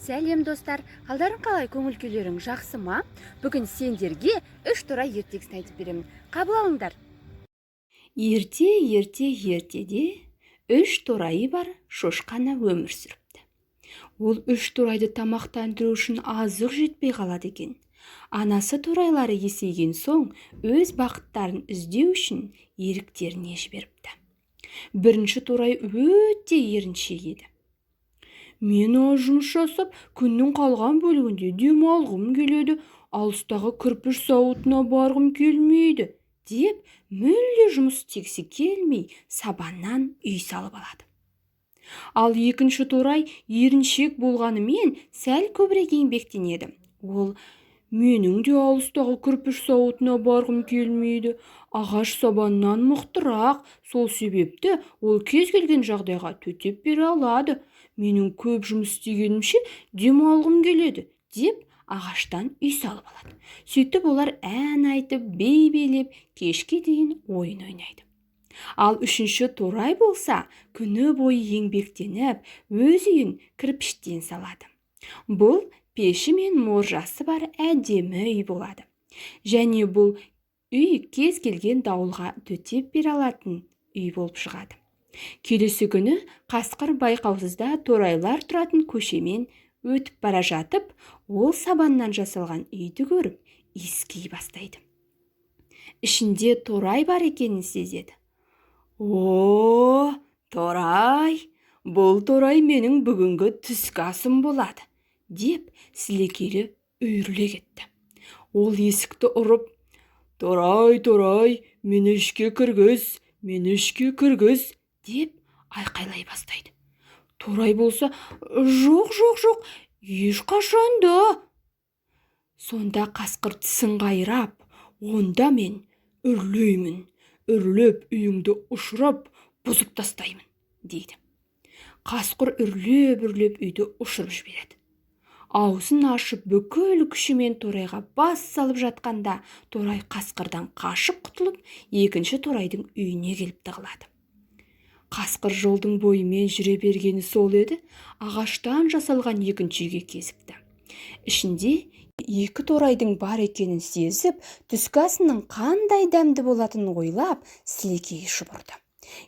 Сәлем, достар! Қалдарың қалай, көңіл күйлерің жақсы ма? Бүгін сендерге үш торай ертегісін айтып беремін, қабыл алыңдар. Ерте, ерте, ертеде үш торайы бар шошқана өмір сүріпті. Ол үш торайды тамақтандыру үшін азық жетпей қалады екен. Анасы торайлары есейген соң өз бақыттарын іздеу үшін еріктеріне жіберіпті. Бірінші торай өте еріншек еді. «Мен аз жұмыс жасап, күннің қалған бөлігінде демалғым келеді, алыстағы кірпіш зауытына барғым келмейді», – деп, мүлде жұмыс істегісі келмей, сабаннан үй салып алады. Ал екінші торай еріншек болғанымен, сәл көбірек еңбектенеді. Ол: «Менің де алыстағы кірпіш зауытына барғым келмейді, ағаш сабаннан мықтырақ, сол себепті ол кез келген жағдайға төтеп бере алады. Менің көп жұмыс істегенімше демалғым келеді», – деп, ағаштан үй салып алады. Сөйтіп, олар ән айтып, би билеп, кешке дейін ойын ойнайды. Ал үшінші торай болса, күні бойы еңбектеніп, өз үйін кірпіштен салады. Бұл пеші мен моржасы бар әдемі үй болады және бұл үй кез келген дауылға төтеп бере алатын үй болып шығады. Келесі күні қасқыр байқаусызда торайлар тұратын көшемен өтіп бара жатып, ол сабаннан жасалған үйді көріп, иіскей бастайды. Ішінде торай бар екенін сезеді. «О, торай! Бұл торай менің бүгінгі түскі асым болады», – деп, сілекейлі үйіріле кетті. Ол есікті ұрып: «Торай, торай, мені ішке кіргіз, мені ішке кіргіз!» – деп айқайлай бастайды. Торай болса: «Жоқ, жоқ, жоқ, ешқашан да!» Сонда қасқыр тісін қайрап: «Онда мен үрлеймін, үрлеп, үйіңді ұшырып, бұзып тастаймын», – дейді. Қасқыр үрлеп, үрлеп, үйді ұшырып жібереді. Аузын ашып, бүкіл күшімен торайға бас салып жатқанда, торай қасқырдан қашып құтылып, екінші торайдың үйіне келіп тығылады. Қасқыр жолдың бойымен жүре бергені сол еді, ағаштан жасалған екінші үйге кезікті. Ішінде екі торайдың бар екенін сезіп, түскі асының қандай дәмді болатынын ойлап, сілекейі шұбырды.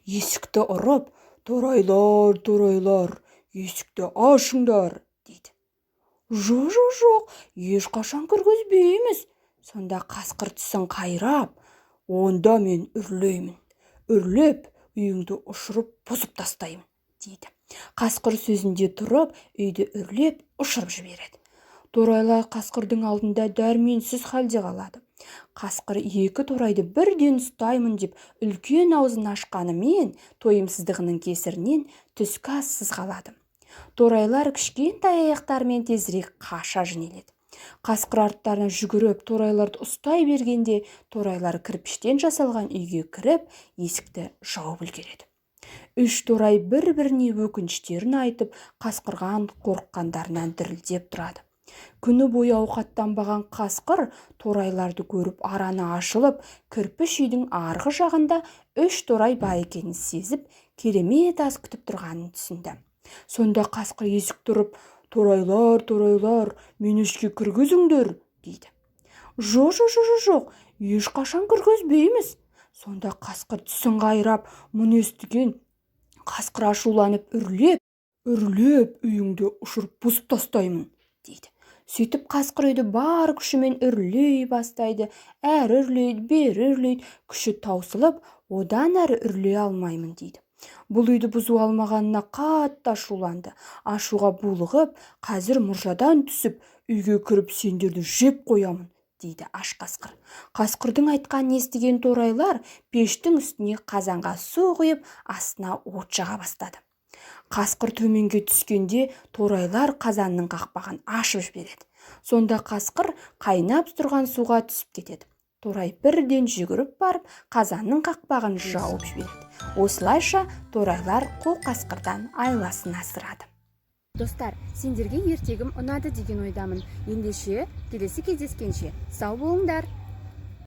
Есікті ұрып: «Торайлар, торайлар, есікті ашыңдар!» – дейді. «Жоқ, жоқ, жоқ, ешқашан кіргізбейміз!» Сонда қасқыр тісін қайрап: «Онда мен үрлеймін, үрлеп, үйіңді ұшырып, бұзып тастаймын», – дейді. Қасқыр сөзінде тұрып, үйді үрлеп, ұшырып жібереді. Торайлар қасқырдың алдында дәрменсіз халде қалады. Қасқыр екі торайды бірден ұстаймын деп үлкен аузын ашқанымен, тойымсыздығының кесірінен түскі ассыз қалады. Торайлар кішкентай аяқтарымен тезірек қаша жөнеледі. Қасқыр арттарынан жүгіріп, торайларды ұстай бергенде, торайлар кірпіштен жасалған үйге кіріп, есікті жауып үлгереді. Үш торай бір-біріне өкініштерін айтып, қасқырдан қорыққандарынан дірілдеп тұрады. Күні бойы ауқаттанбаған қасқыр торайларды көріп, араны ашылып, кірпіш үйдің арғы жағында үш торай бар екенін сезіп, керемет ас күтіп тұрғанын түсінді. Сонда қасқыр есікті ұрып: «Торайлар, торайлар, мені ішке кіргізіңдер!» – дейді. «Жоқ, жоқ, жоқ, жоқ, ешқашан кіргізбейміз!» Сонда қасқыр тісін қайрап, мұны естіген қасқыр ашуланып: «Үрлеп, үрлеп, үйіңді ұшырып, бұзып тастаймын», – дейді. Сөйтіп, қасқыр үйді бар күшімен үрлей бастайды. Әрі үрлейді, бері үрлейді, күші таусылып, «Одан әрі үрлей алмаймын», – дейді. Бұл үйді бұзу алмағанына қатты ашуланды. Ашуға булығып: «Қазір мұржадан түсіп, үйге кіріп, сендерді жеп қоямын», – дейді аш қасқыр. Қасқырдың айтқанын естіген торайлар пештің үстіне қазанға су құйып, астына от жаға бастады. Қасқыр төменге түскенде, торайлар қазанның қақпағын ашып жібереді. Сонда қасқыр қайнап тұрған суға түсіп кетеді. Торай бірден жүгіріп барып, қазанның қақпағын жауып жібереді. Осылайша торайлар қу қасқырдан айласын асырады. Достар, сендерге ертегім ұнады деген ойдамын. Ендеше, келесі кездескенше сау болыңдар!